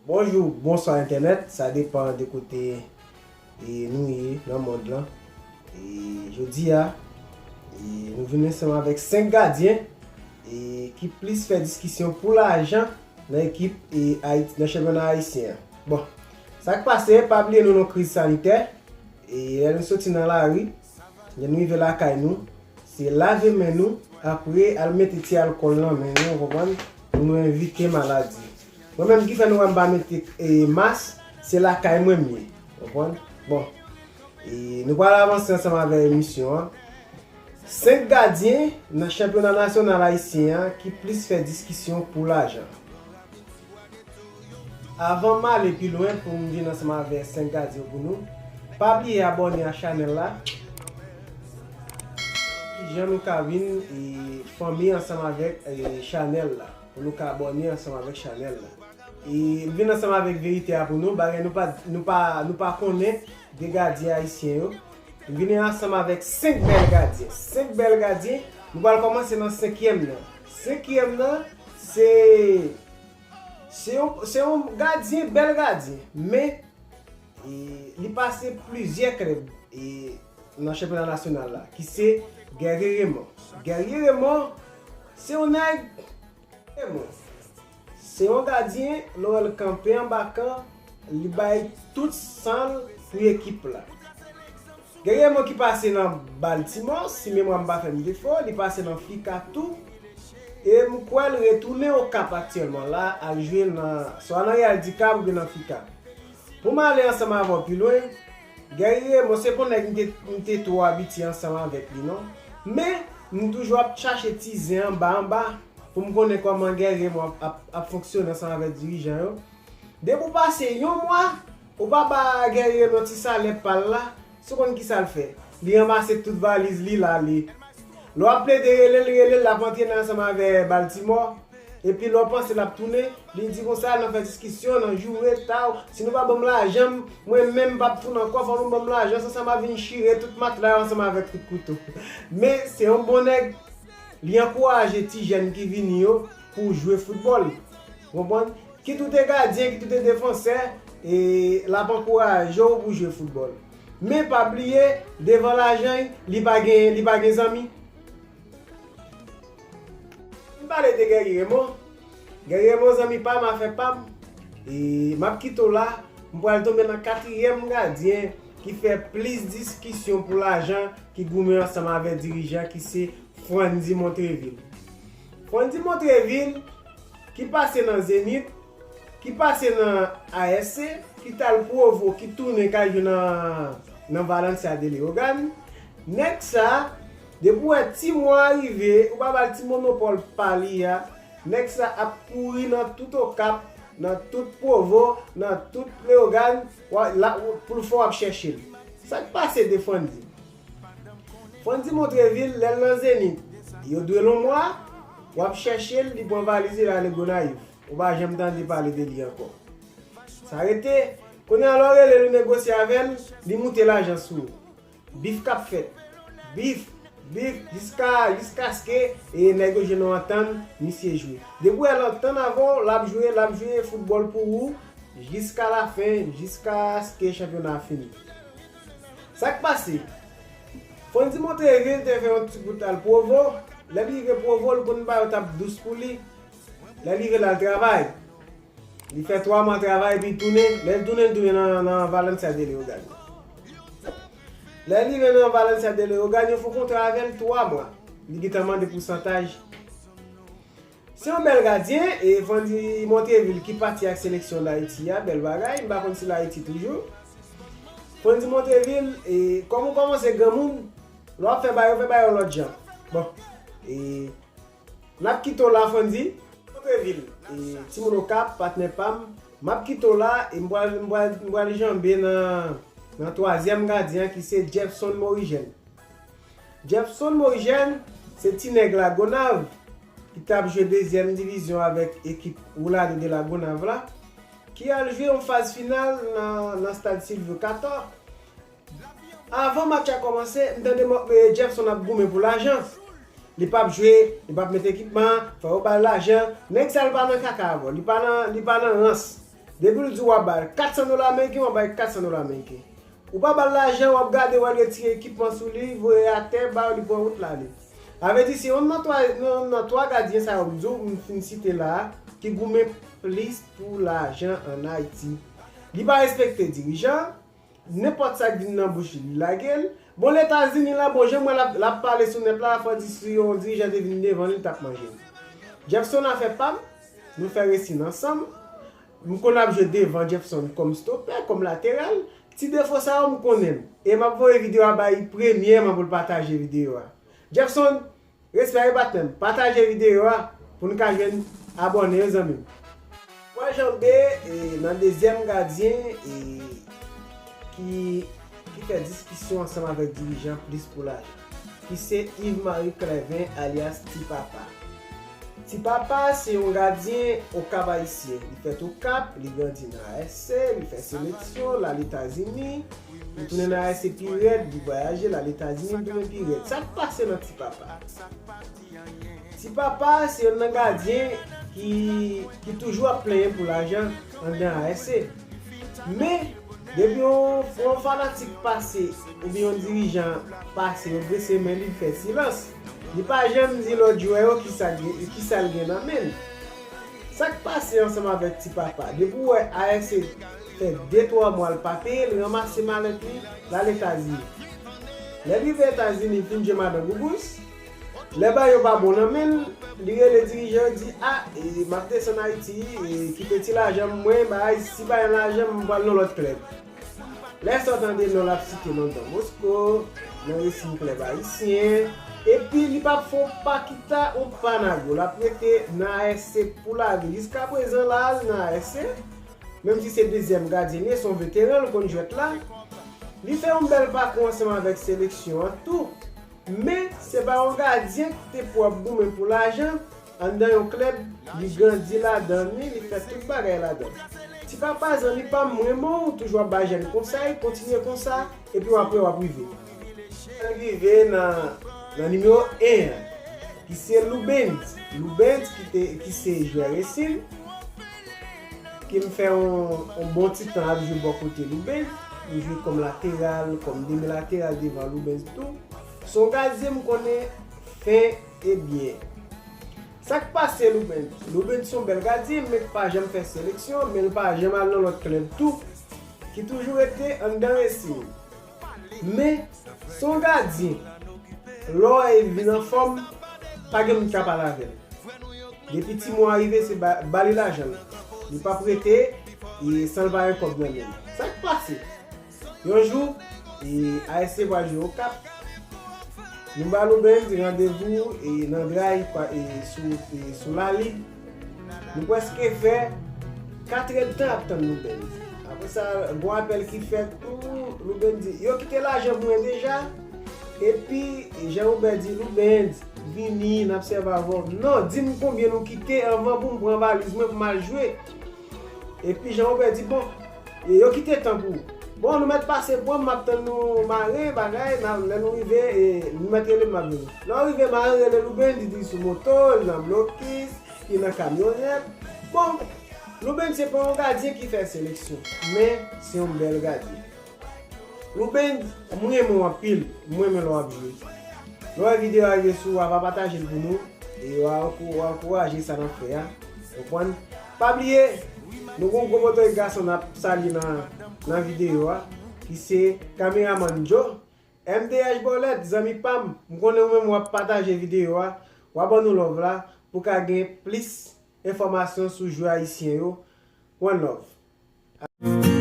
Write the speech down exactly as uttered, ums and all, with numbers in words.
Bonjou, bonswa entènèt, sa depann de kote e, nou ye nan mond lan. E, jodi a, e, nou vin ansanm avèk senk gadyen e, ki plis fè diskisyon pou lajan nan ekip e, Ayiti, nan chanpyona ayisyen an. Bon, sa k pase, pa bliye nou nan kriz sanitè. E, lè nou soti nan lari, lè nou rive lakay nou, se lave men nou, apre al mete ti alkòl nan men nou, ou konprann, pou nou evite maladi. Mwen menm ki fè nou wè m pa mete e, mas, se lakay mwen m ye, ou konprann. Bon, e, nou pral avanse ansanm avèk emisyon an. Senk gadyen nan chanpyona nasyonal ayisyen an ki plis fè diskisyon pou lajan. Avan m ale pi lwen pou m vin ansanm avèk senk gadyen pou nou, pa bliye abòne a chanèl la. Kijan nou ka vin e, fanmi ansanm avèk e, chanèl la, pou nou ka abòne ansanm avèk chanèl la. E, m vin ansanm avèk verite a pou nou, bagay nou pa, nou pa, nou pa konnen de gadyen ayisyen yo. M vin ansanm avèk senk bèl gadyen. Senk bèl gadyen. Nou pral kòmanse nan senkyèm nan. Senkyèm nan, se, se yon, se yon gadyen, bèl gadyen. Men, e, li pase plizyè klèb e, nan chanpyona nasyonal la, ki se Guerrier Raymond. Guerrier Raymond, se yon nèg Raymond. Se yon gadyen, lè w wè l kanpe anba kan, li bay tout san l pou ekip la. Guerrier Raymond ki pase nan Baltimore, si memwa m pa fè m defo, li pase nan Fica tou. E m kwè l retounen Okap aktyèlman la, al jwe nan, swa nan Real di Cap oubyen nan Fica. Pou m ale ansanm avè w pi lwen, Guerrier Raymond se pa yon nèg m te, m te twò abitye ansanm avèk li non. Men, m toujou ap chache ti zen anba anba pou m konnen kòman Guerrier Raymond ap, ap, ap fonksyone ansanm avèk dirijan yo. Depi w pase yon mwa, ou pa ba Guerrier Raymond ti salè pa l la, si w konn kisa l fè. Li ranmase tout valiz li, l ale. Lè w ap plede rele l, rele l, l ap antre nan ansanm avè Baltimore. Epi lè w panse l ap tounen, li di konsa, nan fè diskisyon, nan joure, taw, si nou pa ban m lajan m, mwen menm m p ap tounen ankò, fò nou ban m lajan, san sa m ap vin chire tout matla yo ansanm avèk kout kouto. Men, se yon bon nèg, li ankouraje ti jèn ki vini yo pou jwe foutbòl. Ou konprann? Kit ou te gadyen, kit ou te defansè, e l ap ankouraje w pou jwe foutbòl. Men pa bliye, devan lajan, li pa gen, li pa gen zanmi. M pale de Guerrier Raymond. Guerrier Raymond, zanmi pa m, afè pa m. E m ap kite w la, m pral tonbe nan katriyèm gadyen ki fè plis diskisyon pou lajan, ki goumen ansanm avèk dirijan, ki se Frandy Montreville. Frandy Montreville, ki pase nan Zenith, ki pase nan A S C, ki t al Provo, ki tounen k al jwe nan, nan Valencia de Leogane. Nèg sa, depi w wè ti mwa rive, ou pa ba l ti monopòl pa li a, nèg sa ap kouri nan tout Okap, nan tout Provo, nan tout Leogane, w a, la, pou l fè w ap chèche l. Sa k pase de Frandy? Frandy Montreville, lè l nan Zenith, yo dwe l yon mwa, w ap chèche l, li pran valiz li, l ale Gonayiv. Ou pa janm tande pale de li ankò. Sa rete, kounye a lè w rele l, ou negosye avè l, li moute lajan sou ou. Bif k ap fèt. Bif, bif, jiska, jiskaske e nèg yo jwenn yon antann, misye jwe. Depi w wè l antann avè w, l ap jwe, l ap jwe foutbòl pou ou, jiska lafen, jiskaske chanpyona a fini. Sa k pase? Frandy Montreville te fè yon ti bout al Provo. Lè l rive Provo, l konn bagay yo t ap dous pou li. Lè l rive la, l travay. Li fè twa mwa travay, epi l tounen. Lè l tounen, l tounen nan, nan Valencia de Leogane. Lè l rive nan Valencia de Leogane, yo fè yon kontra avè l twa mwa. Li gentan mande pousantaj. Se yon bèl gadyen, e Frandy Montreville ki pati ak seleksyon Dayiti a, bèl bagay, m pa konn si l Ayiti toujou. Frandy Montreville, e kòm ou kòmanse granmoun, lè w ap fè bagay, ou fè bagay yon lòt jan. Bon, e n ap kite w la, Frandy. Montreville, e timoun Okap, patnè pa m, m ap kite w la, e m pral, m pral, m pral janbe nan, nan twazyèm gadyen an ki se Jeffson Morigène. Jeffson Morigène, se ti nèg Lagonav ki t ap jwe dezyèm divizyon avèk ekip Roulado de Lagonav la, ki al jwe yon faz final nan, nan stad Sylvio Cator. Avan match la kòmanse, m tande Mo-, e, Jeffson ap goumen pou lajan. Li p ap jwe, li p ap met ekipman, fò yo ba l lajan. Nèg sa, li pa nan kaka avè w, li pa nan, li pa nan rans. Depi l di w ap ba l kat san dola ameriken, w ap ba l kat san dola ameriken. Ou pa ba l lajan, w ap gade, w al retire ekipman sou li, voye atè, ba l, li pran wout l ale. Sa vle di se youn nan twa, youn nan twa gadyen sa yo m di w, m fin site la a, ki goumen plis pou lajan ann Ayiti. Li pa respekte dirijan, nenpòt sa k vin nan bouch li, li lage l. Bon, Letazini la, bon, jan m wè l ap, l ap pale sou nèt la, fò di si yon dirijan te vin devan li, li t ap manje l. Jefferson afè pa m, nou fè resi n ansanm. M konn ap jwe devan Jefferson kòm stopè, kòm lateral. Ti defo sa yo, m konnen l. E m ap voye videyo a bay premyèman pou l pataje videyo a. Jefferson, respè wi patnè m, pataje videyo a pou n ka jwenn abòne yo, zanmi m. Pwa janbe, e, nan dezyèm gadyen, e, ki, ki fè diskisyon ansanm avèk dirijan plis pou lajan, ki se Yves Marie Clervin alyas Ti Papa. Ti Papa se yon gadyen Okap ayisyen. Li fèt Okap, li grandi nan A S C, li fè seleksyon, l al Etazini, li tounen nan A S C pi rèd, li vwayaje, l al Etazini, li tounen pi rèd. Sa k pase nan Ti Papa? Ti Papa se youn nan gadyen ki, ki toujou ap plenyen pou lajan anndan A S C. Men, depi yon, yon fanatik pase, oubyen yon dirijan pase, yo drese men li, li fè silans. Li pa janm di lòt jwè yo kisa, kisa l gen nan men l. Sa k pase ansanm avèk Ti Papa? Depi w wè A S C fè de twa mwa l pa peye, l ranmase malèt li, l al Etazini. Lè l rive Etazini, l fin jwe madan gougous. Lè bagay yo pa bon nan men l, li rele dirijan yo, di, a, e, m ap desann Ayiti, e, kite ti lajan m mwen, bagay, si pa gen lajan, m pral nan lòt klèb. Lè sa w tande non l ap site non Don Bosco, nan resi klèb ayisyen, epi li p ap fè yon pa kita, yon pa nago, l ap rete nan A S C pou lavi. Jiskaprezan la, l nan A S C, menm si se dezyèm gadyen li ye, se yon veteran, l konn jwèt la. Li fè yon bèl pakou ansanm avèk seleksyon an tou. Men, se pa yon gadyen ki te pwòp goumen pou lajan anndan yon klèb, li grandi ladan li, li fè tout bagay ladan. Ti Papa, zanmi pa m, m renmen w, toujou ap bay jèn konsèy, kontinye konsa, epi w ap wè w ap rive. N rive nan, nan nimewo en an, ki se Lou Benz. Lou Benz ki te, ki se jwè resi m, ki m fè yon, yon bon ti tan ap jwe bò kote Lou Benz. M jwe kòm lateral, kòm demi lateral devan Lou Benz tou. Se yon gadyen m konnen fen e byen. Sa k pase Lou Benz? Lou Benz se yon bèl gadyen, men k pa janm fè seleksyon, men l pa janm al nan lòt klèb tou, ki toujou rete anndan resi m. Men, se yon gadyen, lè w wè l vin anfòm, pa gen moun k ka pale avè l. Depi ti mwa rive, se ba, ba li lajan l. Li p ap rete, e, san l pa gen kòb nan men l. Sa k pase? Yon jou, e, A S C pral jwe Okap. Nou ba Lou Benz randevou, e, nan Dray, pa, e, sou, e, sou Lali. Nou prèske fè katrè d tan ap tann Lou Benz. Apre sa, gon apèl ki fèt, ou, Lou Benz di, yo kite lajan pou mwen deja. Epi, Jean Robert di, Lou Benz, vini, n ap sèvi avè w. Non, di m konbyen nou kite anvan pou m pran valiz mwen pou m al jwe. Epi Jean Robert di, bon, e, yo kite tan pou ou. Bon, nou mèt pase pran m, m ap tann nou mare, bagay, n a, lè nou rive, e, nou mèt rele m, m ap vini. Lè w rive, mare rele Lou Benz, li di sou moto, li nan blokis, li nan kamyonèt. Bon, Lou Benz se pa yon gadyen ki fè seleksyon, men se yon bèl gadyen. Lou Benz, m renmen w anpil, m renmen lè w ap jwe. Lè w wè videyo a rive sou ou, a, pa pataje l pou nou, e w a ankou-, w a ankouraje sa n ap fè a. Konprann? Pa bliye, nou gon gwo moto e gason n ap salye nan, nan videyo a, ki se kameramann Joe. M D H Bòlèt, zanmi pa m, m konnen ou menm w ap pataje videyo a, w a ban nou love la, pou ka gen plis enfòmasyon sou jwè ayisyen yo. One love.